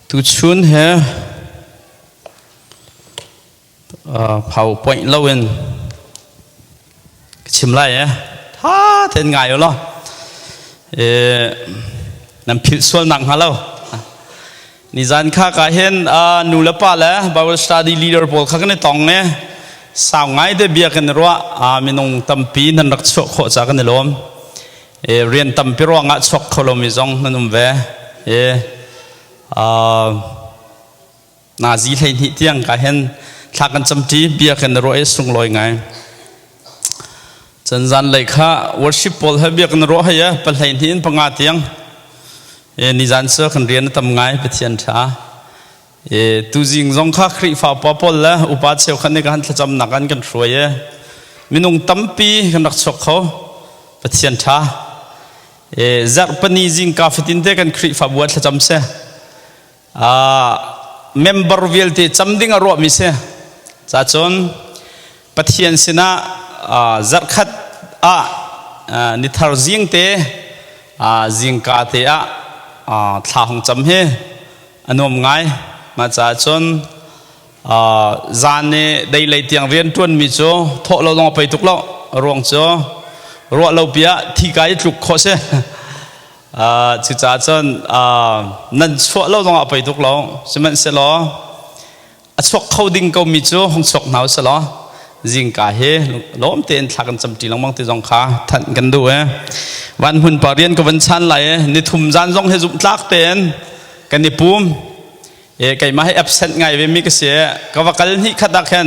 Tuchun he PowerPoint loin ka chim lai eh. Tha tein ngai u law. Nan philh sual nak hnga lo. Nizan kha ka hin nu le pa le Bible study leader pawl kha kan i tong i sau ngai te bia kan i ruah minung tampi nan rak chuah khawh ca kan i lawm. Rian tampi ruangah chuak kho lomi zong nan um ve. Nazi 12 tiang ka hen thla kan camṭi bia kan i ruah i sunglawi ngai. Cun zan lei kha worship pawl he bia kan ruah hei pa 12 in 5 tiang. Nizan cu kan rian a tam ngai Pathian ṭha. Tuzing zong kha Khrihfa upa pawl le upa cheukhat nih kan thlacamnak an kan hruai i minung tampi kan rak chuak kho. Pathian ṭha. Zarhpani zingka fatin te kan Khrihfabu ah thlacam seh. Member vialte cam ding a ruahmi si. Ca cun Pathian sinah zarhkhat ah nithar zing te zingka te ah thla hung cam hi a nuam ngai. Mah caah cun zan i dei lei tiang rian ṭuanmi cu thawh lo zong a pei tuk lo. Ruang cu ruah lo pi ah thi ka i tluk khawh si. Cucaah cun nan chuah lo zongah a poi tuk lo. Sihmanhsehlaw a chuak kho ding ko mi cu hung chuak hna usih law zingka hi lawm tein thla kan camṭi lengmang ti zong kha thanh kan duh e. Van hmun pa rian ka van chan lai e. Nithum zan zong hi zumhtlak tein kan i pum. E keimah hi absent ngai ve mi ka si e. Ka va kal hnih khat ah khan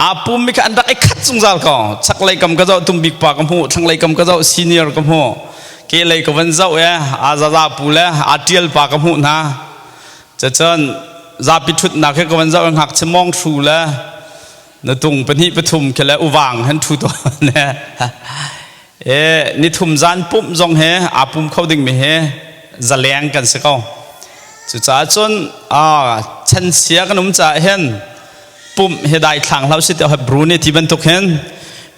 aa pum mi kha an rak i khat zungzal ko. Chaklei kam ka zoh tumbik pa ka hmuh, thlanglei kam ka zoh senior ka hmuh. Ke lei ka van zoh e aa zaza pu le aa tial pa ka hmuh hna. Cacun zapi ṭhutnak he ka van zoh ngakchia mawng hru le na tung pahnih pathum khi le uvang han ṭhu tawn e. E nithum zan pumh zong he aa pum kho ding mi he zaleng kan si ko. Cucaah cun chanchia kan um caah hin pumh hi dai thlang hlah usih tiah Hebrew nih ti bantuk hin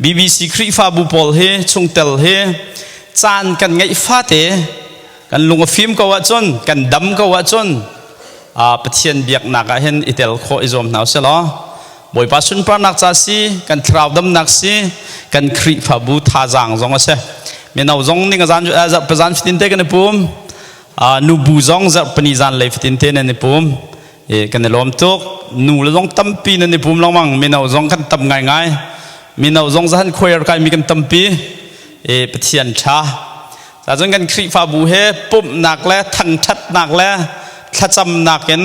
BBC Khrihfabu pawl hi chungtel hi caan kan ngeih fate kan lung a fim ko ahcun kan dam ko ahcun Pathian biaknak ah hin i tel khawh i zuam hna usih law Bawipa sunparnak ca si kan thlarau damnak si kan Khrihfabu thazaang zong a si. Mino zong ning a zan zan fatin te kan i pum nubu zong zarhpini zan lei fatin te nan i pum kan i lawm tuk. Nu le zong tampi nan i pum lengmang, mino zong kan tam ngaingai, mino zong zahan choir kai mi kan tampi. Pathian ṭha. Cun kan Khrihfabu he pumhnak le thangṭhatnak le thlacamnak in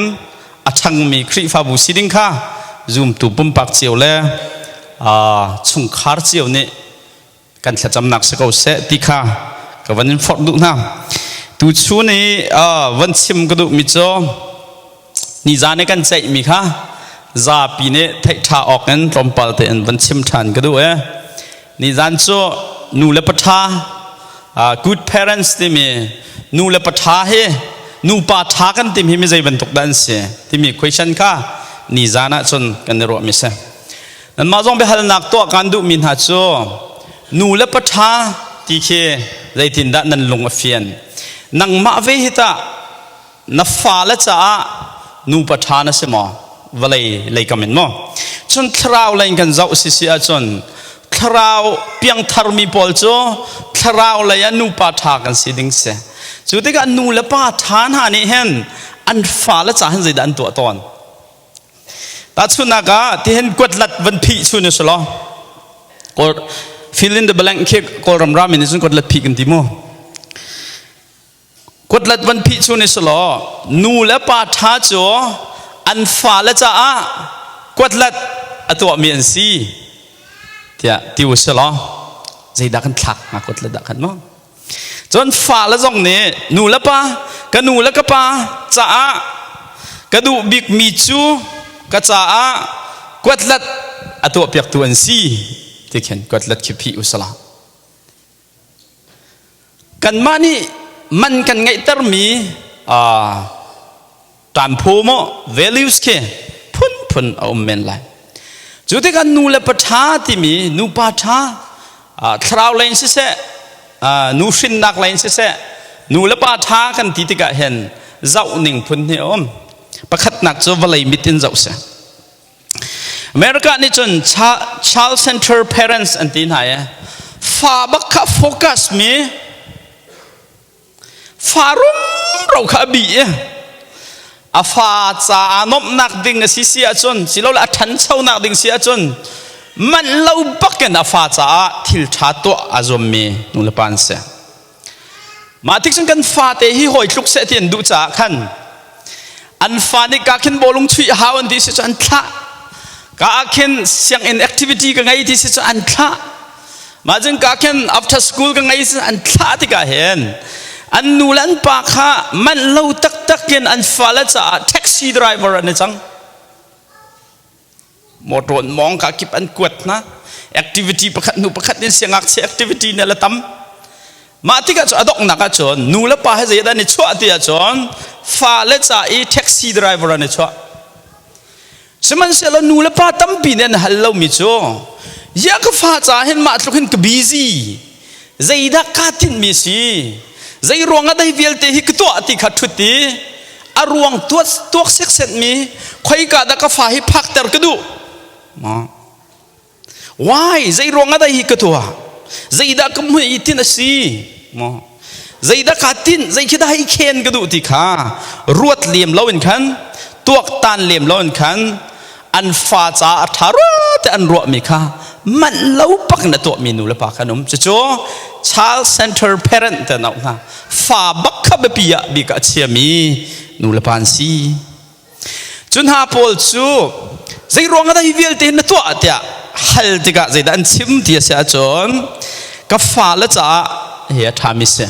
a ṭhangmi Khrihfabu si ding kha zumtu pumpak cio le chungkhar cio nih kan thlacamnak si ko seh ti kha ka van in forh duh hna. Tuchun i van chim ka duhmi cu nizan i kan ceihmi kha zapi nih theih ṭha awk in tlawmpal tein van chim ṭhan ka duh e. Nizan cu nu le pa ṭha, good parents timi, nu le pa ṭha hi, nupa ṭha kan timi hi mi zei bantuk dah an si timi question kha nizan ah cun kan i ruahmi si. Nanmah zong biahalnak tuah kaan duhmi hna cu nu le pa ṭha ti khi zeitindah nan lung a fian? Nangmah ve hi tah na fale caah nupa ṭha na si maw? Vawlei lei kam in maw? Cun thlarau lei in kan zoh si si ahcun thlarau piangthar mi pawl cu thlarau lei ah nupa ṭha kan si ding si. Cu tikah nu le pa ṭha hna nih hin an fale caah hin zeidah an tuah tawn? Tahchunhnak ah tihin kuatlat van phih chun si law fill in the blank khi Kawlram ram in cun kuatlat phih kan ti mu. Kuatlat van phih chun si law nu le pa ṭha cu an fale caah kuatlat a tuahmi an si tiah ti u si law zeidah kan thlak hnga kuatlat ah khan maw? Cun fale zong nih nu le pa, ka nu le ka pa caah ka duh bikmi cu ka caah kuatlat a tuahpiaktu an si ti khin kuatlat khi phih usala. Kanmah nih man kan ngeihtermi ṭanphu maw values khi phunphun a um men lai. Cu tikah nu le pa ṭha timi nupa ṭha, thlarau lei in siseh, nu hrinnak lei in siseh, nu le pa ṭha kan ti tikah hin Zoh ning phun hi a um. Pakhatnak cu vawlei mit in zoh si. America nih cun child center parents an ti hna i fa bak kha focus mi fa rumro kha a bi i a fa ca aa nuamhnak ding a si si ahcun silole a ṭhanchonak ding si ahcun manh lo bakin a fa caah thil ṭha tuah aa zuammi nulepa an si. Mah tik cun kan fate hi hawi tluk seh ti an duh caah khan an fa nih ka khin bawlung chuih hau an ti si cu an thlah. Ka ah khin sianginn activity ka ngei ti si cu an thlah. Mah cun ka khin after school ka ngei si an thlah tikah hin an nu le an pa kha manh lo taktak in an fale caah taxi driver an i cang. Motor an mawng ka kip an kuat hna. Activity pakhat hnu pakhat in siangngakchia activity ne la tam. Mah tikah cu a donghnak ah cun nu le pa he zeidah an i chuah ti ahcun fale ca i taxi driver an i chuah. Sihmanhsehlaw nu le pa tampi nih an hal lomi cu ya ka fa caah hin mah tluk hin ka busy zeidah kaa tinhmi si zei ruangah dah hi vialte hi ka tuah ti kha ṭhut i a ruang tuak seksetmi khoika dah ka fa hi phakter ka duh why zei ruangah dah hi ka tuah zeidah ka hmuh i tin a si maw zeidah kaa tinh zei khi dah i khen ka duh ti kha ruat lem lo in khan tuaktan lem lo in khan an fa caah a ṭha rua te an ruahmi kha manh lo pak in a tuahmi nu le pa khan um cucu child center parent te an auh hna fa bak kha biapi ah bik ah a chiami nu le pa an si Cu hna pawl cu zei ruangah dah hi vialte na tuah tiah hal tikah zeidah an chim ti a si ahcun ka fale caah hi a ṭhami si.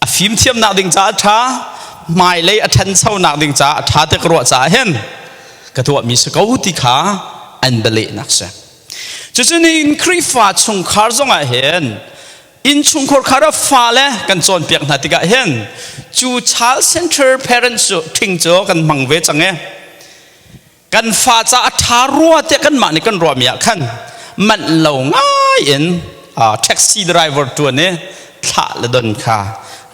A fimthiamnak ding caah a ṭha, hmailei a ṭhanchonak ding caah a ṭha ti ka ruah caah hin ka tuahmi si ko ti kha an bialehnak si. Cucu nihin Khrihfa chungkhar zongah hin innchungkhar khar ah fale kan cawnpiak hna tikah hin cu child center parents cu ṭhing cu kan hmang ve cang e kan fa ca a ṭha rua tiah kanmah nih kan ruahmi ah khan manh lo ngai in taxi driver ṭuan i thlah le don kha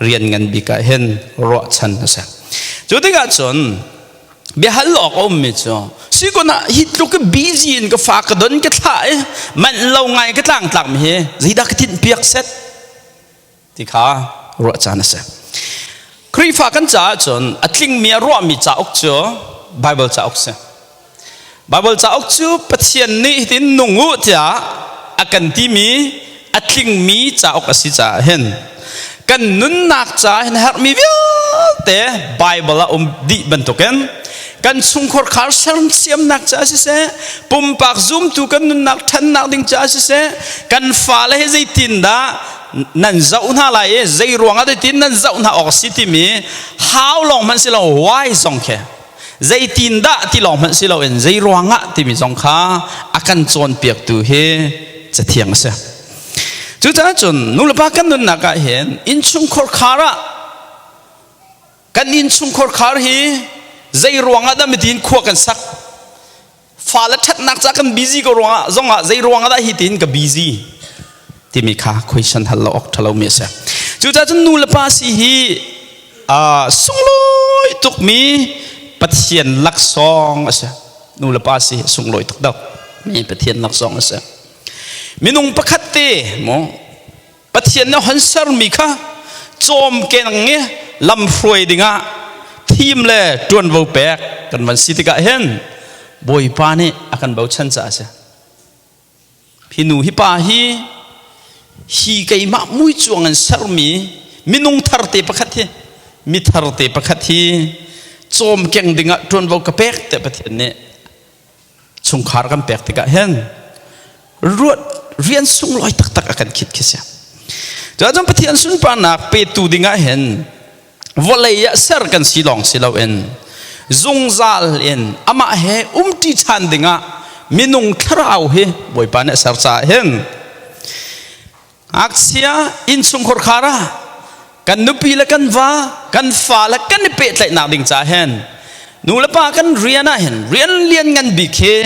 rian ngan bik ah hin ruahchan a si cu tikah cun biahal awk a ummi cu sikon ah hi tluk i busy in ka fa ka don ka thlah i manh lo ngai ka tlangtlak mi hi zeidah ka tinh piak set ti kha ruah caan a si Khrihfa kan caah cun a tlingmi a ruahmi cauk cu Bible cauk si Bible cauk cu Pathian nih hitin nung u tiah a kan timi a tlingmi cauk a si caah hin kan nunnak caah hin herhmi vialte Bible ah um dih bantukin kan chungkhar khar sersiamnak caah siseh pumpak zumtu kan nunnak ṭhannak ding caah siseh kan fale hi zeitindah nan zoh hna lai i zei ruangah zeitin nan zoh hna awk a si timi how lawng hmanh si lo why zong khi zeitindah ti lawng hmanh si loin zei ruangah timi zong kha a kan cawnpiaktu hi cathiang a si. Cucaah cun nulepa kan nunnak ah hin innchungkhar khar ah kan innchungkhar khar hi zei ruangah dah mitin khua kan sak fale ṭhatnak ca kan busy ko ruangah zongah zei ruangah dah hi tin ka busy timi kha question hal lo awk ṭhalo mi a si. Cucaah cun nulepa si hi sunglawi tukmi Pathian laksawng a si. Nulepa si sunglawi tuk dok mi Pathian laksawng a si. Minung pakhat te mu Pathian nih hon sermi kha cawmken i lamhruai dingah thim le ṭuanvo pek kan van si tikah hin Bawipa nih a kan bochan caah a si. Hi nu hi pa hi hi keimah muicuang in sermi minung tharte pakhat hi mi tharte pakhat hi cawmkeng dingah ṭuanvo ka pek tiah Pathian nih chungkhar kan pek tikah hin ruat rian sunglawi taktak a kan khit khi si. Cuahcun Pathian sunparnak petu dingah hin vawlei ah ser kan si lawng si loin zungzal in amah he umṭi ṭhan dingah minung thlarau hi Bawipa nih a ser caah hin ngakchia innchungkhar khar ah kan nupi le kan va kan fa le kan i pehtlaihnak ding caah hin nu le pa kan rian ah hin rian lian ngan bik hi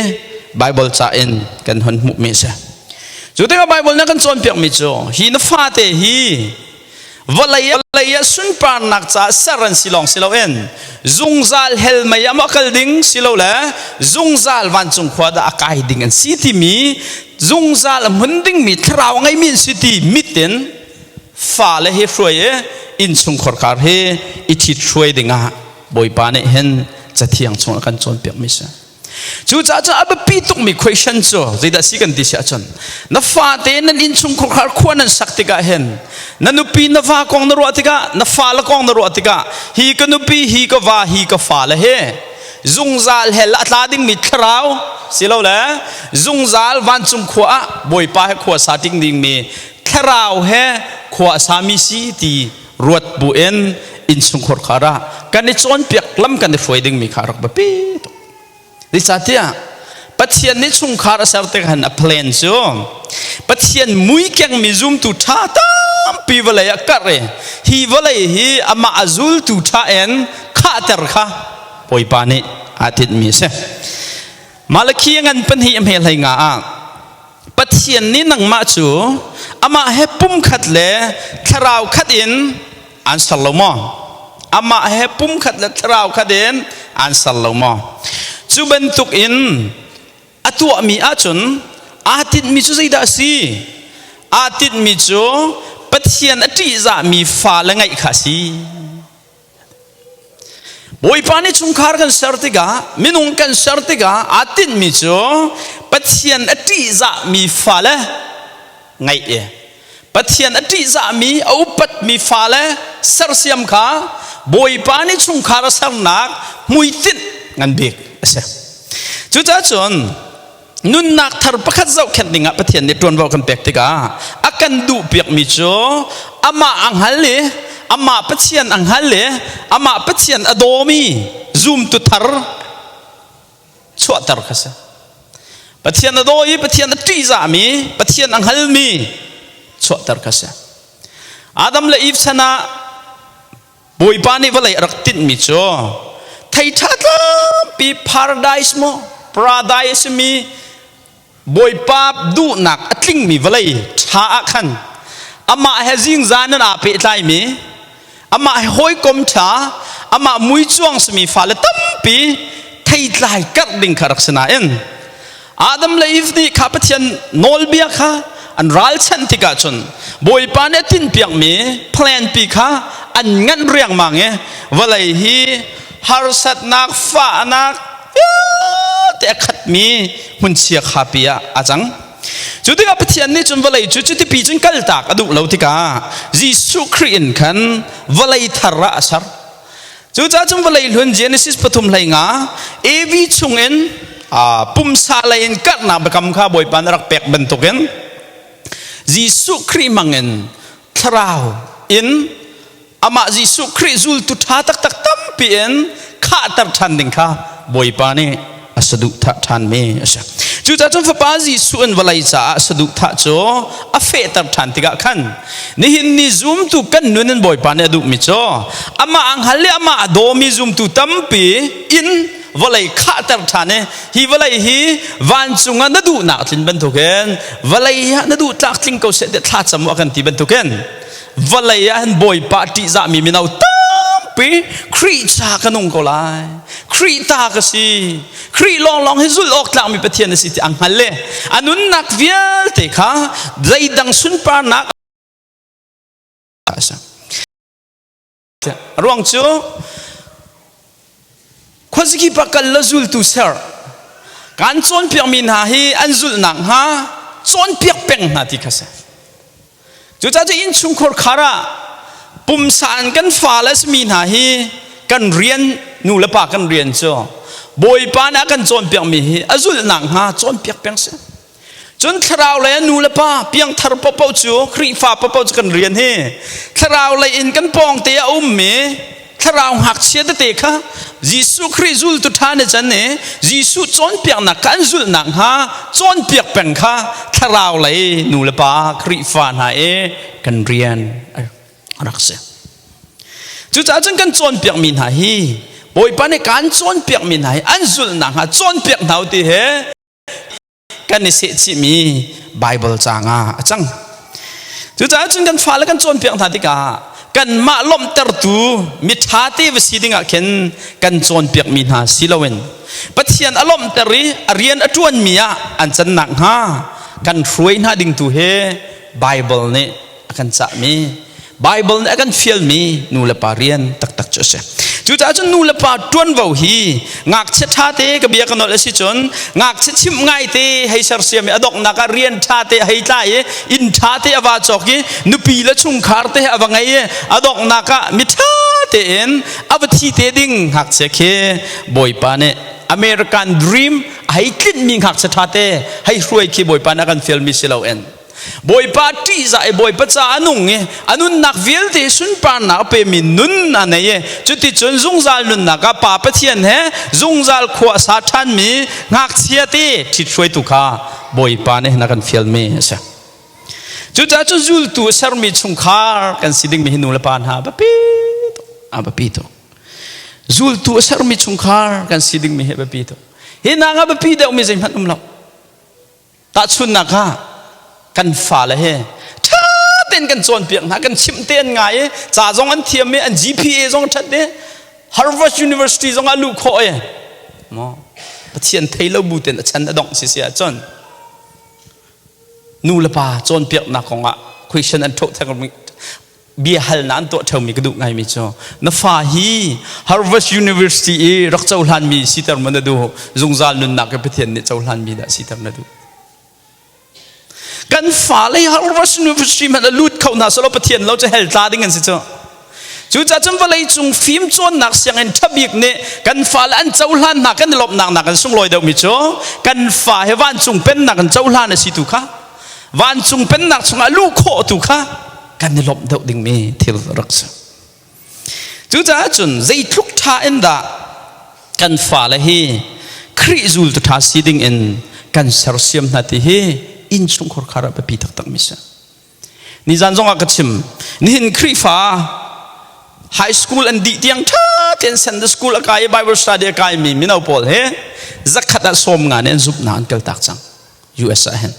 Bible ca in kan hon hmuhmi a si. Cu tikah Bible nih a kan cawnpiakmi cu hi na fate hi. Vawlei ah sunparnak caah ser an si lawng si loin zungzal hell mei ah maw kal ding si lo le zungzal vancung khua dah a kai ding an si timi zungzal a hmun dingmi thlarau ngeimi an si ti mit in fale hi hruai i innchungkhar khar hi i ṭhit hruai dingah Bawipa nih hin cathiang chung a kan cawnpiakmi si. Cucaah cun a biapi tukmi question cu zeidah si kan ti si ahcun na fate nan innchungkhar khua nan sak tikah hin na nupi na va kong na ruah tikah na fale kong na ruah tikah hi ka nupi hi ka va hi ka fale he zungzal hell a tla dingmi thlarau silole zungzal vancung khua ah Bawipa he khua sa ting dingmi thlarau he khua a sami si ti ruat bu in innchungkhar khar ah kan i cawnpiak lam kan i hruai dingmi kha rak biapi tuk. Zeicahtiah Pathian nih chungkhar a ser tik han a plan cu Pathian mui kengmi zumtu ṭha tampi vawlei ah karh i hi vawlei hi amah a zultu ṭha in khahter kha Bawipa nih aa tinhmi a si. Malakhi ngan pahnih a hme hlei nga ah Pathian nih nangmah cu amah he pumkhat le thlarau khat in aan ser lo maw? Amah he pumkhat le thlarau khat in aan ser lo maw? Cu bantuk in a tuahmi ahcun aa tinhmi cu zeidah a si? Aa tinhmi cu Pathian a ṭihzahmi fale ngeih kha a si. Bawipa nih chungkhar kan ser tikah minung kan ser tikah aa tinhmi cu Pathian a ṭihzahmi fale ngeih i Pathian a ṭihzahmi a upatmi fale sersiam kha Bawipa nih chungkhar a sernak hmuitinh ngan bik a si. Cucaah cun nunnak thar pakhat zohkhenh dingah Pathian nih ṭuanvo kan pek tikah a kan duhpiakmi cu amah a hngal i amah Pathian a hngal i amah Pathian a dawmi zumtu thar chuahter kha si. Pathian a daw i Pathian a ṭihzahmi Pathian a hngalmi chuahter kha si. Adam le Eve chan ah Bawipa nih vawlei a rak tinhmi cu thei ṭha tlangpi paradise maw paradise mi Bawipa duhnak a tlingmi vawlei ṭha ah khan amah he zingzan in aa pehtlaimi amah he hawikom ṭha amah muicuang simi fale tampi theitlai karh ding kha rak si nain Adam le Eve nih kha Pathian nawlbia kha an ralchanh tikah cun Bawipa nih a tinhpiakmi plan pi kha an nganh riangmang i vawlei hi harsatnak fahnak vialte a khatmi hmunchia khapi ah a cang. Cu tikah Pathian nih cun vawlei cu cutipi cun kaltak a duh lo tikah Jesuh Khrih in khan vawlei thar ah a ser. Cucaah cun vawlei hlun Genesis pathum hlei nga Evi chungin pumsa lei in karhnak biakam kha Bawipa nih a rak pek bantukin Jesuh Khrih hmangin thlarau in amah Jesuh Khrih zultu ṭha taktak tampi in khahter ṭhan ding kha Bawipa nih a saduhthah ṭhanmi a si. Cucaah cun Fapa Jesuh in vawlei caah saduhthah cu a fehter ṭhan tikah khan nihin ni zumtu kan nun in Bawipa nih a duhmi cu amah a hngal i amah a dawmi zumtu tampi in vawlei khahter ṭhan i hi vawlei hi vancung ah na duhnak tlin bantukin vawlei ah na duh tlak tling ko seh tiah thlacam u a kan ti bantukin vawlei ah hin Bawipa ṭihzahmi mino tampi Khrih ca ka nung ko lai Khrih ta ka si Khrih lawnglawng hi zulh awk tlakmi Pathian a si ti a hngal le a nunnak vialte kha zeidang sunparnak a si ruang cu khuaziki pa kal la zultu ser kan cawnpiakmi hna hi an zulhnak hnga cawnpiak peng hna ti kha si Cucaah cu innchungkhar khar ah pumsa in kan fale a simi hna hi kan rian nu le pa kan rian cu Bawipa nih a kan cawnpiakmi hi a zulhnak hnga cawnpiak peng si. Cun thlarau lei nu le pa piangthar paohpaoh cu Khrihfa paohpaoh cu kan rian hi thlarau lei in kan pawngte a ummi thlarau ngakchia tete kha Jesuh Khrih zultu ṭha nih can i Jesuh cawnpiaknak kha an zulhnak hnga cawnpiak peng kha thlarau lei nu le pa Khrihfa hna i kan rian a rak si. Cucaah cun kan cawnpiakmi hna hi Bawipa nih kan cawnpiakmi hna hi an zulhnak hnga cawnpiak hna u ti he kan i sehchihmi Bible caang ah a cang. Cucaah cun kan fale kan cawnpiak hna tikah Kanmah lawmhtertu miṭha te va si dingah khin kan cawnpiakmi hna si loin Pathian a lawmhter i a rian a ṭuanmi ah an can nakhnga kan hruai hna ding tu hi Baibal nih a kan cahmi Baibal nih a kan fialmi nu le pa rian taktak cu a si. Cucaah cun nu le pa ṭuanvo hi ngakchia ṭha te ka bia ka nolh a si cun ngakchia chimh ngai te hei sersiam i a donghnak ah rian ṭha te a hei tlai i inn ṭha te a va cawk i nupi le chungkhar te a va ngei i a donghnak ah mi ṭha tein a va thi te ding ngakchia khi Bawipa nih American dream a hei tlinhmi ngakchia ṭha te hei hruai khi Bawipa nih a kan fialmi si loin Bawipa ṭihzah i Bawipa ca a nung i a nunnak vialte sunparnak a pemi nun a nei i cuticun zungzal nunnak ah Pa Pathian he zungzal khua a sa ṭhanmi ngakchia te ṭhithruaitu kha Bawipa nih na kan fialmi a si. Cucaah cu zultu a sermi chungkhar kan si dingmi hi nu le pa hna biapi tuk a biapi tuk. Zultu a sermi chungkhar kan si dingmi hi biapi tuk. Hi hna nga biapi deuhmi zeihmanh um lo. Tahchunhnak ah kan fale he ṭha tein kan cawnpiak hna, kan chimh te an ngai i ca zong an thiam i an GPA zong ṭhat i Harvard University zong ah luh khawh i maw Pathian thei lo bu tein a chan a dongh si si ahcun nu le pa cawnpiaknak kongah question an ṭhoh theng biahalnak an tuah ṭheumi ka duh ngaimi cu na fa hi Harvard University i rak cohlanmi siter maw na duh zungzal nunnak i Pathian nih cohlanmi dah siter na duh kan fale Harvard University hmanh a lut kho hna selaw Pathian lo cu hell tla ding an si cu cucaah cun vawlei cung fim cawnnak sianginn ṭhabik nih kan fale an cohlan hna kan i lawmhnak nak an sunglawi deuhmi cu kan fa he vancung pennak an cohlan a si tu kha vancung pennak chungah luh khawh tu kha kan i lawmh deuh dingmi thil rak si. Cucaah cun zeitluk ṭha in dah kan fale hi Khrih zultu ṭha si ding in kan sersiam hna ti hi innchungkhar khar ah biapi taktak mi si. Nizan zong ah ka chim. Nihin Khrihfa high school an dih tiang ṭha tein Sunday school a kai i Bible study a kai mi mino pawl he zakhat ah 50 nih an zumhnak an kaltak cang. US ah hin.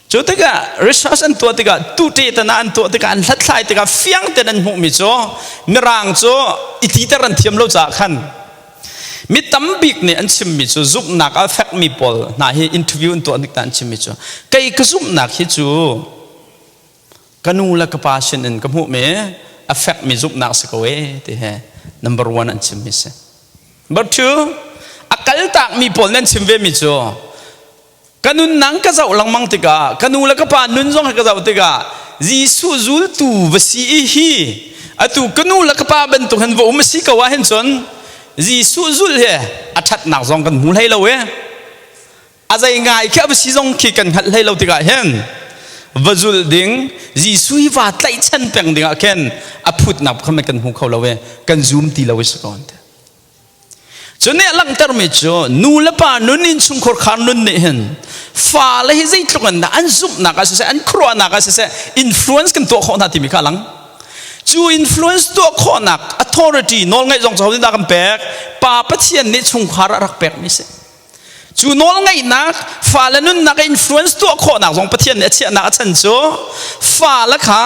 Cu tikah research an tuah tikah tute tana an tuah tikah an hlathlai tikah fiang tein an hmuhmi cu mirang cu i titer an thiam lo caah khan mi tambik nih an chimmi cu zumhnak a fekmi pawl hna hi interview an tuah nik an chimmi cu kei ka zumhnak hi cu ka nu le ka pa sin in ka hmuhmi a fekmi zumhnak si ko e ti he number one an chimmi si. Number two a kaltakmi pawl nan chim ve mi cu Ka nunnak ka zoh lengmang tikah ka nu le ka pa nun zong ka zoh tikah Jesuh zultu va si i hi atu ka nu le ka pa bantuk hin va um a si ko ah hin cun Jesuh zulh hi a ṭhatnak zong kan hmu hlei lo i a zei ngai khi a va si zong khi kan hngalh hlei lo tikah hin va zulh ding Jesuh hi va tlaihchan peng ding ah khin a phutnak kha kan hmu kho lo i kan zum ti lo i si ko Cu nih a langhtermi cu nu le pa nun innchungkhar khar nun nih hin fale hi zeitluk in dah an zumhnak ah siseh an khuaruahnak ah siseh influence kan tuah khawh hna timi kha a lang. Cu influence tuah khawhnak authority nawlngaih zong cu ho nih dah kan pek? Pa Pathian nih chungkhar ah rak pekmi si. Cu nawlngeihnak fale nunnak influence tuah khawhnak zong Pathian nih a chiahnak a chan cu fale kha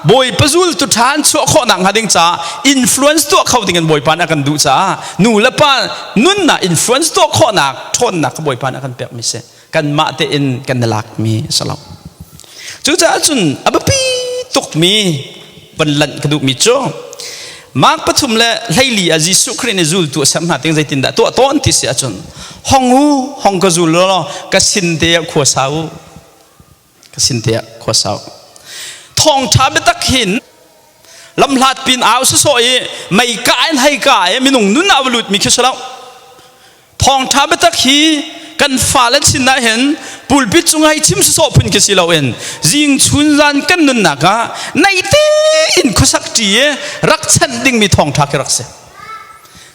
Bawipa zultu ṭha an chuah khawhnak hnga ding caah influence tuah kho ding in Bawipa nih a kan duh caah nu le pa nunnak influence tuah khawhnak ṭhawnnak kha Bawipa nih a kan pekmi si kanmah tein kan i lakmi a si lo. Cucaah cun a biapi tukmi van lanh ka duhmi cu Mark 3:14 ah Jesuh Khrih nih zultu a ser hna ting zeitindah tuah tawn ti si ahcun hong u hong ka zul law ka sin te ah khua sa u ka sin te ah khua sa u thawngtha biatak hin lamhlat pin au sawsawh i mei ka in hei ka i minung nun ah va lut mi khi si lo Thawngṭha biatak hi kan fale sin ah hin pulpit cungah i chim sawsawh phun khi si loin zing chun zan kan nunnak ah naih tein khuasak ṭi i rak chanh dingmi thawngṭha khi rak si.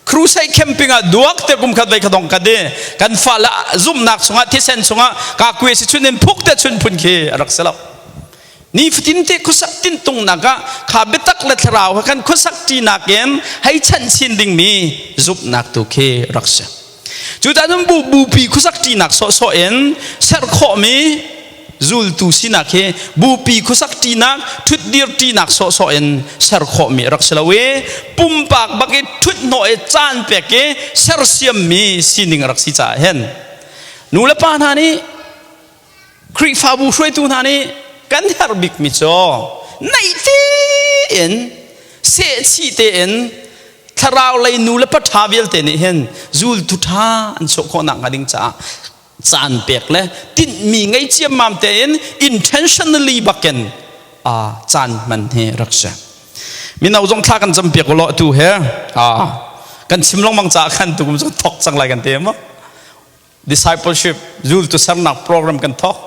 Crusade camping ah duak te kum khat vei khadong kat i kan fale zumhnak chungah thisen chungah kakue si chun in phuk te chun phun khi a rak si lo. Nifatin te khuasak tintungnak ah kha biatak le thlarau he kan khuasak ṭinak in hei chanh chin dingmi zumhnak tu khi rak si. Cucaah cun bu bupi khuasak ṭinak sawhsawh in ser khawhmi Zultu sinak hi bupi khuasak ṭinak, ṭhutdir ṭinak sawhsawh in ser khawhmi a rak si lo i pumpak bak i ṭhuthnawh i caan pek i sersiammi sining a rak si caah hin nu le pa hna nih, Khrihfabu hruaitu hna nih kan herh bikmi cu naih tein, sehchih tein thlarau lei nu le pa ṭha vialte nih hin zultu ṭha an chuah khawh nakhnga ding caah caan pek le tinhmi ngei ciammam tein, intentionally bakin caan hman hi rak si. Mino zong thla kan campiak ulaw, tu he kan chim lengmang caah khan tukum cu thok cang lai kan ti maw? Discipleship, zultu sernak program kan thok.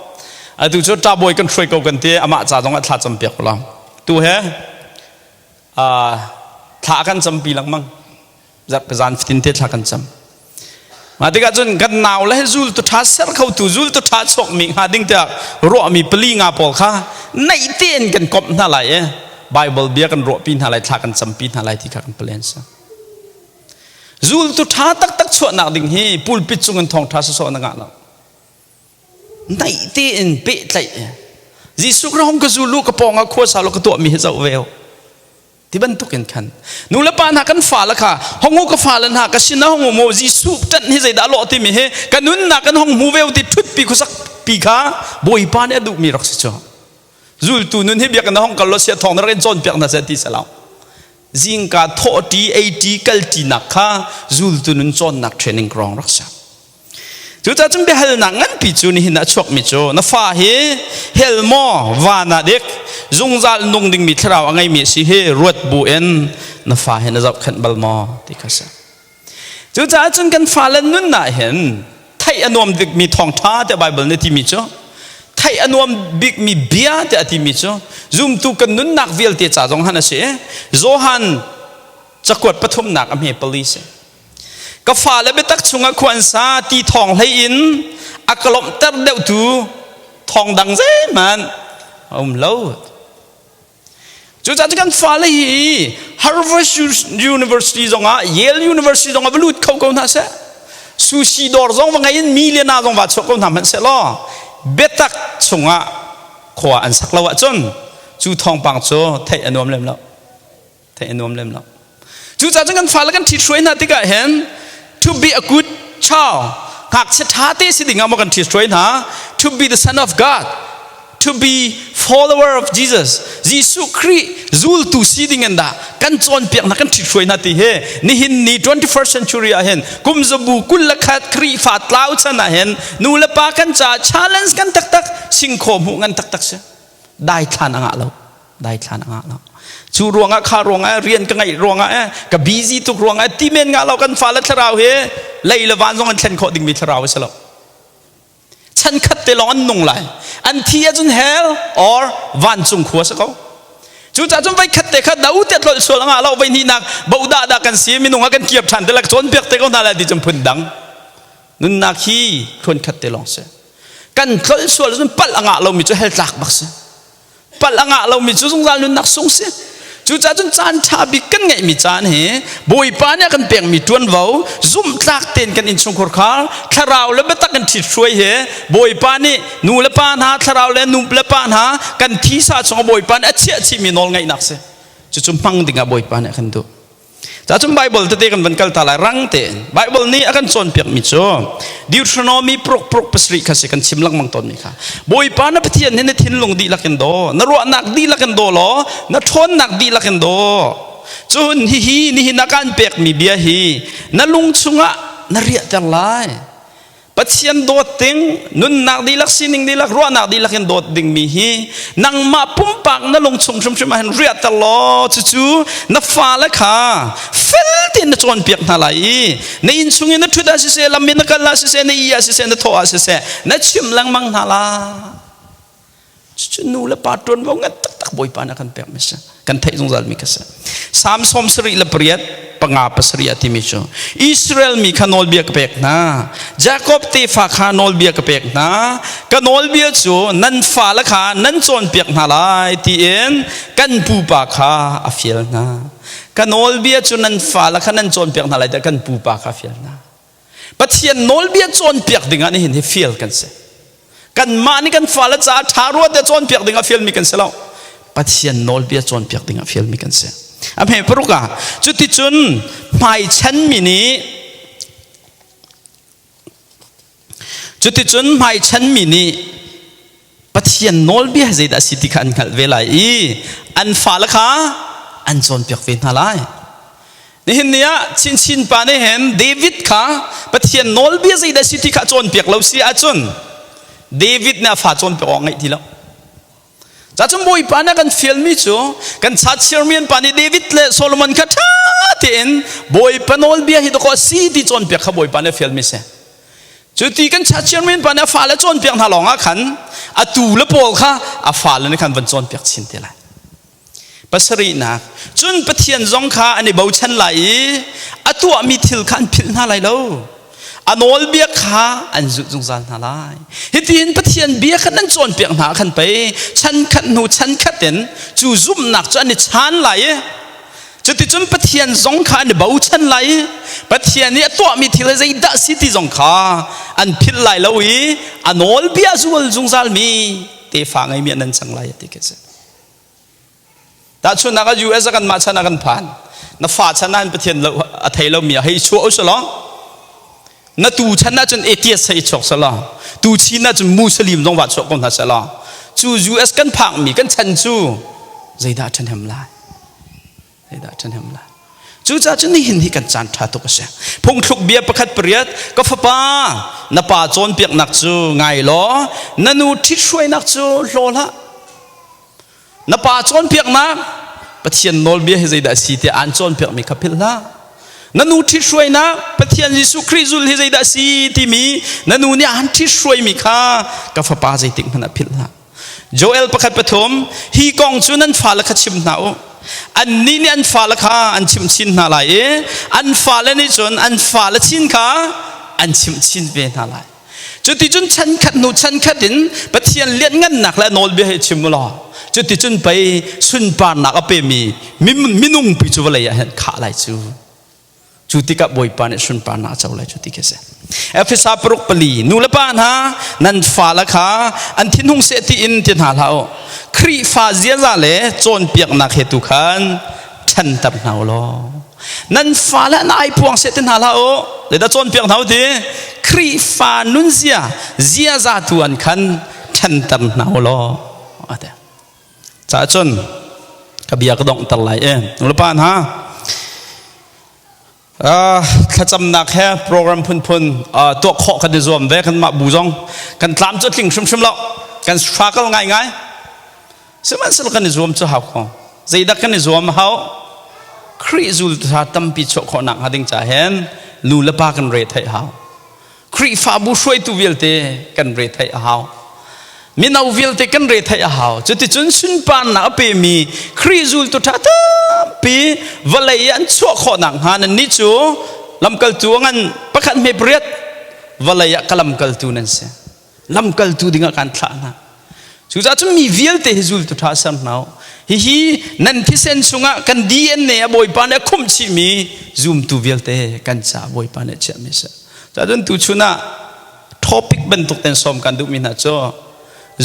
Atu cu ṭabawi kan hruai ko kan ti, amah ca zong ah thla campiak ulaw. Tu he thla kan campi lengmang, zan fatin te thla kan cam. Mah tikah cun kan nau le zultu ṭha ser khotu, zultu ṭha chuakmi hnga ding tiah ruahmi pali nga pawl kha naih tein kan komh hna lai i Bible bia kan ruahpi hna lai, thla kan campi hna lai ti kha kan plan si. Zultu ṭha taktak chuahnak ding hi pulpit cung in thawngṭha sawsawh na ngah lo. Naih tein pehtlaih. Jesuh Khrih hong ka zul u, ka pawng ah khua sa law ka tuahmi hi zoh ve u ti bantuk in khan nu le pa hna kan fale kha hong u, ka fale hna, ka sin ah hong um u, Jesuh ṭanh hi zeidah lawh timi hi ka nunnak kan hong hmu ve u ti ṭhutpi khuasak pi kha Bawipa nih a duhmi rak si cu. Zultu nun hi biakinn hong kal lo sia thawng na rak in cawnpiak hna seh ti salau. Zingka thawhṭi, eiṭi, kalṭinak kha zultu nun cawnnak training ground rak si. Cucaah cun biahalnak nganpi cu nihin ah a chuakmi cu, na fa hi hell maw van ah dik zungzal nung dingmi thlarau a ngeimi a si hi ruat bu in na fa hi na zohkhenh bal maw ti kha si. Cucaah cun kan fale nun ah hin theih a nuam bikmi thawngṭha tiah Baibal nih timi cu, theih a nuam bikmi bia tiah a timi cu, zumtu kan nunnak vialte ca zong han a si. Johan cakuat pathumnak a hme pali si. Ka fale biatak chungah khua an sa ti thawng hlei in a ka lawmhter deuhtu thawng dang zeihmanh a um lo. Cucaah kan fale hi Harvard University zongah, Yale University zongah va lut kho ko hna seh. Sushi dawr zong va ngei in millionaire zong va chuak ko hna hmanh seh law, biatak chungah khua an sak lo ahcun cu thawngpang cu theih a nuam lem lo. Theih a nuam lem lo. Cucaah cun kan fale kan ṭhithruai hna tikah hin to be a good child, ngakchia ṭha te si ding ah maw kan ṭhithruai hna, to be the son of God, to be follower of Jesus, Jesuh Khrih zultu si ding in dah kan cawnpiak hna, kan ṭhithruai hna ti hi nihin ni 21st century ah hin, kum zabu 21 Khrihfa tlau chan ah hin nu le pa kan caah challenge kan taktak, singkhaw hmuh ngan taktak si. Daithlan a ngah lo, daithlan a ngah lo. Cu ruangah, kha ruangah, rian ka ngeih ruangah, eh ka busy tuk ruangah ti men ngah lo. Kan fale thlarau hi lei le van zong an thlen khawh dingmi thlarau a si lo. Chan khat te lawng an nung lai, an thi ahcun hell or vancung khua si ko. Cucaah cun voi khat te kha do te tlolh sual ngah lo, voi hnihnak bodah dah kan si, minung ah kan kiap ṭhan te la, cawnpiak te ko hna lai ti cun phun dang. Nunnak hi thluan khat te lawng si. Kan tlolh sual cun palh a ngah lomi cu hell tlak bak si, palh a ngah lomi cu zungzal nunnak sung si. Cucaah cun caan ṭha bik kan ngeihmi caan hi Bawipa nih a kan pekmi ṭuanvo, zumhtlak tein kan innchungkhar khar thlarau le biatak kan ṭhit hruai hi Bawipa nih nu le pa hna, thlarau le nu le pa hna kan thisa chungah Bawipa nih a chiah chihmi nawl ngeihnak si. Cucu hmang dingah Bawipa nih a kan duh. Cacun Bible tete kan van kal ta lai rang tein. Bible nih a kan cawnpiakmi cu Deuteronomy pruk pruk pasarih kha si, kan chim lengmang tawnmi kha. Bawipa na Pathian hi na thinlung dihlak in daw, na ruahnak dihlak in daw law, na ṭhawnnak dihlak in daw. Cun hihi nihin ah kaan pekmi bia hi na lung chungah na riahter lai. Pathian dawt ding, nunnak dihlak, sining dihlak, ruahnak dihlak in dawt dingmi hi nangmah pumpak na lungchung hrimhrim ah hin riahter law, cucu na fale kha fel tein na cawnpiak hna lai i na inn chung in na ṭhut ah siseh, lam in na kal ah siseh, na ih ah siseh, na thawh ah siseh, na chimh lengmang hna lai. Cucu nu le pa ṭuanvo ngan taktak Bawipa nih a kan pekmi si. Kan theih zungzalmi kha si. Salm 78 5 7 a timi cu, Israel mi kha nawlbia ka pek hna. Jakob tefa kha nawlbia ka pek hna. Ka nawlbia cu nan fale kha nan cawnpiak hna lai tiin kan pupa kha a fial hna. Ka nawlbia cu nan fale kha nan cawnpiak hna lai tiah kan pupa kha a fial hna. Pathian nawlbia cawnpiak dingah nihin hi fial kan si. Kanmah nih kan fale caah ṭha rua tiah cawnpiak ding ah fialmi kan si lo. Pathian nawlbia cawnpiak ding ah fialmi kan si. A hme paruk ah cuticun hmaichanmi nih cuticun hmaichanmi nih Pathian nawlbia zeidah a si ti kha an hngalh ve lai i an fale kha an cawnpiak ve hna lai. Nihin ni ah chinchin pa nih hin David kha Pathian nawlbia zeidah si ti kha cawnpiak lo si ahcun David nih a fa cawnpiak awk ngeih ti lo. Cacun Bawipa nih a kan fialmi cu kan chachiarmi an pa nih David le Solomon kha ṭha tein Bawipa nawlbia hi dawkaw a si ti cawnpiak kha Bawipa nih a fialmi si. Cu ti kan chachiarmi an pa nih a fale cawnpiak hna lawngah khan a tu le pawl kha a fale nih khan van cawnpiak chin te lai. Pasarihnak, cun Pathian zong kha an i bochan lai i a tuahmi thil kha an philh hna lai lo. A nawlbia kha an zulh zungzal hna lai. Hitin Pathian bia kha nan cawnpiak hna khan pei chan khat hnu chan khat in cu zumhnak cu an i chaan lai i cuticun Pathian zong kha an i bochan lai i Pathian nih a tuahmi thil hi zeidah si ti zong kha an philh lai lo i a nawlbia zual zungzalmi tefa ngeimi an cang lai ti khi si. Tahchunhnak ah US ah kanmah chan ah kan phan. Na fa chan ah Pathian lo a thei lomi ah hei chuah usulaw na tu chan ah cun atheist hei chuak selaw tu chin ah cun Muslim zong va chuak ko hna selaw cu US kan phakmi kan chan cu zeidah ṭhahnem lai? Zeidah ṭhahnem lai? Cucaah cun nihin hi kan caan ṭha tuk a si. Phungthluk bia pakhat pariat ka fapa na pa cawnpiaknak cu ngai law na nu ṭhithruainak cu hlaw hlah. Na pa cawnpiaknak Pathian nawlbia hi zeidah a si tiah aan cawnpiakmi kha philh hlah. Na nu ṭhithruainak Pathian Jesuh Khrih zul hi zeidah a si timi na nu nih aan ṭhithruaimi kha ka fapa zeitik hmanh ah philh hlah. Joel pakhat pathum hi kong cu nan fale kha chim hna u. Annih nih an fale kha an chimh chin hna lai i an fale nih cun an fale chin kha an chimh chin ve hna lai. Cuticun chan khat hnu chan khat in Pathian lianhngannak le nawlbia hi chim u law cuticun pei sunparnak a pemi minung pi cu vawlei ah hin khah lai cu. Cu tikah Bawipa nih sunparnak a co lai cu ti khi a si. Efesa paruk pali nu le pa hna nan fale kha an thinhung seh tiin ti hna hlah u. Khrihfa ziaza le cawnpiaknak he tu khan ṭhanter hna u law. Nan fale an ai puang seh ti hna hlah u. Zeidah cawnpiak hna u ti? Khrihfa nunzia ziaza tu an khan ṭhanter hna u law. A ti. Caah cun ka bia ka donghter lai e. Nulepa hna, thlacamnak he program phunphun tuah khawh kan i zuam ve kanmah bu zong kan tlam cu tling hrimhrim lo kan struggle ngaingai sihmanhsehlaw kan i zuam cu hau ko zeidah kan i zuam hau Khrih zultu tampi chuah khawhnak hnga ding ca hin nu le pa kan re theih hau Khrihfabu hruaitu vialte kan re theih a hau. Mino vialte kan re theih a hau. Cuticun sunparnak a pemi Khrih zultu ṭha tampi vawlei i an chuah khawh nakhnga nannih cu lamkaltu a ngan pakhat hme pariat vawlei ah ka lamkaltu nan si. Lamkaltu dingah kaan thlah hna. Cucaah cun mi vialte hi zultu ṭha ser hna u. Hihi nan thisen chungah kan DNA a Bawipa nih a khumh chihmi zumtu vialte kan caah Bawipa nih a chiahmi a si. Cun tuchun ah topic bantuk ten sawm kan duhmi hna cu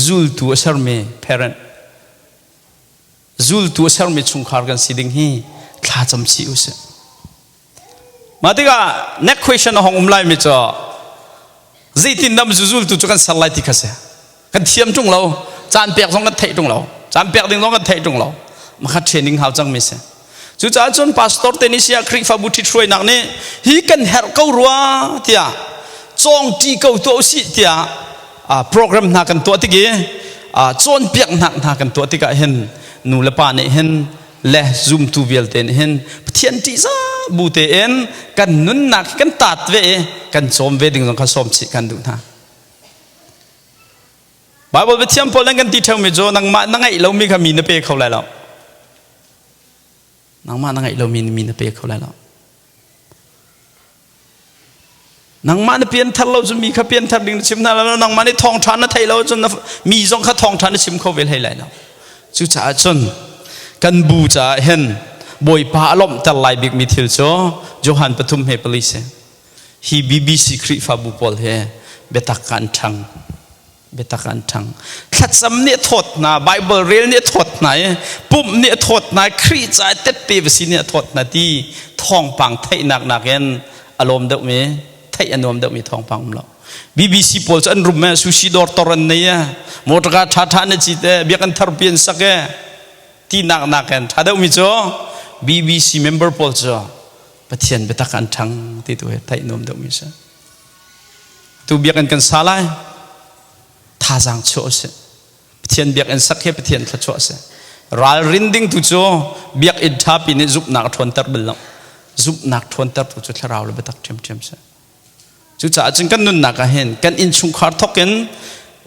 zultu a sermi parent zultu a sermi chungkhar kan si ding hi thlacam chih usih. Mah tikah next question a hong um lai mi cu zeitin dah zultu cu kan ser lai ti kha si. Kan thiam ṭung lo, caan pek zong kan theih ṭung lo, caan pek ding zong kan theih ṭung lo. Mah kha training hau cangmi si. Cucaah cun pastor te nih siah Khrihfabu ṭhithruainak nih hi kan herh ko rua tiah cawngṭi ko tuah usih tiah program hna kan tuah tik i cawnpiaknak hna kan tuah tikah hin nu le pa nih hin le zumtu vialte nih hin Pathian ṭihzah bu tein kan nunnak kan taat ve i kan cawm ve ding zong kha sawm chih kan duh hna. Bible biathiam pawl nan kan ti ṭheumi cu nangmah na ngeih lomi kha mi na pe kho lai lo. Nangmah na ngeih lomi mi na pe kho lai lo. Nangmah na pianthar lo cun mi kha pianthar ding na chim hna lo. Nangmah nih thawngṭha na theih lo cun mi zong kha thawngṭha na chim kho ve hlei lai lo. Cucaah cun kan bu caah hin Bawipa a lawmhter lai bikmi thil cu Johan pathum he pali si. Hi BBC Khrihfabu pawl he biatak kan ṭhang. Biatak an ṭhang. Thlacam nih a thawt hna, Bible rel nih a thawt hna i pumh nih a thawt hna i Khrih ca i tette va si nih a thawt hna ti thawngpang theihnak nakin a lawm deuhmi, theih a nuam deuhmi thawngpang um lo. BBC pawl cu an rum e, sushi dawr tor an nei e, motorka ṭhaṭha na cit e, biakinn tharpi an sak e, tinak nakin ṭha deuhmi cu BBC member pawl cu Pathian biatak an ṭhang ti tu hi theih nuam deuhmi si. Tu biakinn kan sa lai, thazaang chuah usih. Pathian biakinn sak hi Pathian thluachuah a si. Ralrin ding tu cu biakinn ṭhapi nih zumhnak a ṭhawnter bal lo. Zumhnak ṭhawnter tu cu thlarau le biatak ṭhiamṭhiam si. Cucaah cun kan nunnak ah hin kan innchungkhar thawk in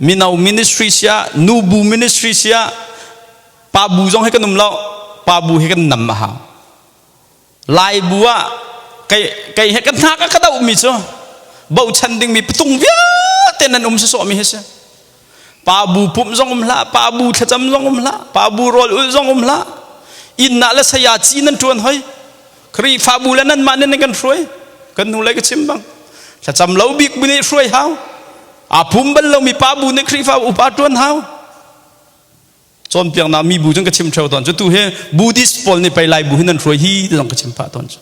mino ministry siah, nubu ministry siah, pa bu zong hi kan um lo, pa bu hi kan nam a hau. Lai bu ah kei kei he kan hnak a ka dohmi cu bochan dingmi patung vialte nan um sawsawhmi hi si. Pa bu pumh zong um hlah, pa bu thlacam zong um hlah, pa bu rawl ulh zong um hlah. Inn ah le saya ci nan ṭuan hoi. Khrihfabu le nanmah nih nan kan hruai. Kan hnu lei ka chim bang. Thlacam lo bik bu nih hruai hau. Aa pum bal lomi pa bu nih Khrihfa upa ṭuan hau. Cawnpiaknak mi bu cun ka chim ṭheo tawn cu tu hi Buddhist pawl nih pei Lai bu hi nan hruai hi ti zong ka chim phah tawn cu.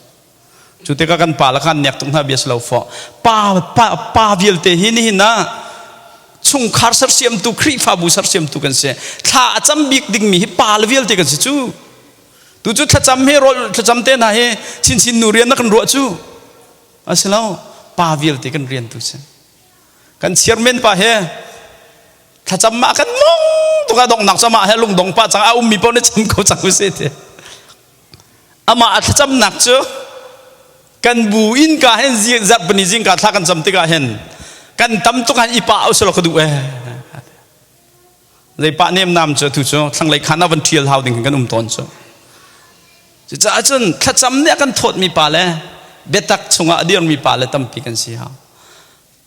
Cu tikah kan pa le khan nek tuk hna bia si lo fawh. Pa pa pa vialte hi nihin ah chungkhar sersiamtu Khrihfabu sersiamtu kan si. Thla a cam bik dingmi hi pa le vialte kan si cu. Tu cu thlacam hi rawl thlacam te hna hi chinchin nu rian na kan ruah cu. A si lo. Pa vialte kan rian tu si. Kan chairman pa he thlacam mah kan mong tuk a donghnak cu amah he lungdong pa cang a ummi paoh nih cam ko cang usih ti. Amah a thlacamnak cu kan bu innka hin zarhpini zingka thla kan cam tikah hin kan tam tuk han i pah usih law ka duh ee. Zei pah nemnam cu tu cu thlanglei khan ah van ṭhial hau ding kan um tawn cu. Cucaah cun thlacam nih a kan thawtmi pa le biatak chungah a dirmi pa le tampi kan si hau.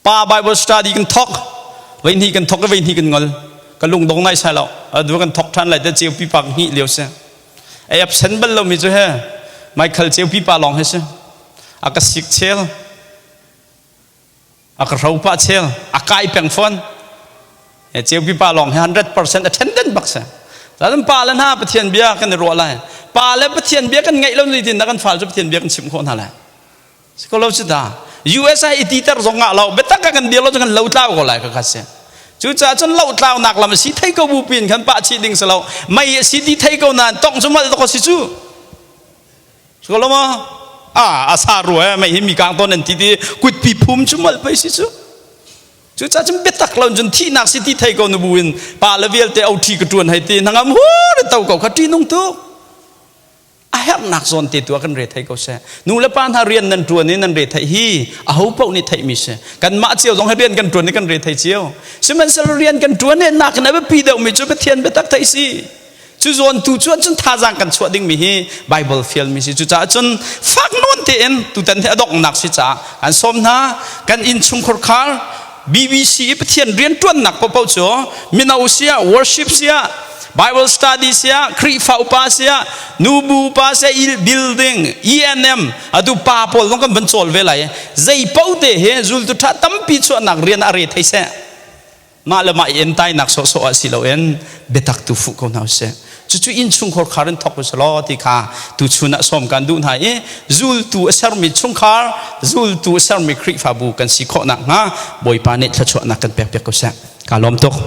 Pa Bible study kan thok, veihnih kan thok i veihnih kan ngol. Ka lungdong nai sai lo. Adu kan thok ṭhan lai te ceupi pa hnih lio si. Ei absent bal lomi cu he Michael ceupi pa lawng he si. A ka sik chel. A ka hro pah chel. A kai peng fawn. He ceupi pa lawng he 100% attendant bak si. Zaten pa le hna Pathian bia kan i ruah lai. Pa le Pathian bia kan ngaih lo ni tin na kan fal cu Pathian bia kan chimh khawh hna lai. Si ko lo si ta. US ah i titer zong ngah lo. Biatak ka kan dir lo cu kan lo tlau ko lai ka kha si. Cucaah cun lo tlau nak lam si thei ko bu pin khan pah chih ding si lo. Mei si ti thei ko nain tong cu mal to si cu. Si ko lo ma? Ah, a sa rua mei hi mi kang ton an ti ti kutpi phum cu mal pei si cu. Cucaah cun biatak lo cun thihnak si ti thei ko nu bu in pa le vialte OT ka tuan hei ti hnangam hu to ko kha ṭihnung tuk. A herhnak zawn te tu ah kan re thei ko seh. Nu le pa hna rian nan ṭuan i nan re theih hi aho paoh nih theihmi si. Kanmah cio zong hi rian kan ṭuan i kan re thei cio. Sihmanhsehlaw rian kan ṭuan i nak in a biapi deuhmi cu Pathian biatak theih si. Cu zawn tu cu cun thazaang kan chuah dingmi hi Bible fialmi si. Cucaah cun fak nawn tein tutan hi a donghnak si caah kan sawm hna. Kan innchungkhar khar BBC i Pathian rianṭuannak paohpaoh cu mino siah, worship siah, Bible study siah, Khrihfa upa siah, nubu upa siah, building, ENM, atu pa pawl zong kan van cawl ve lai. Zei paoh te hi zultu ṭha tampi chuahnak rian a re thei seh. Mah le mah i entainak sawhsawh ah si loin biatak tu fuh ko hna usih. Cucu innchungkhar khar in thawk usih law ti kha tuchun ah sawm kan duh hna i zultu a sermi chungkhar, zultu a sermi Khrihfabu kan si khawh nakhnga Bawipa nih thluachuahnak kan pekpiak ko seh. Kaa lawm tuk.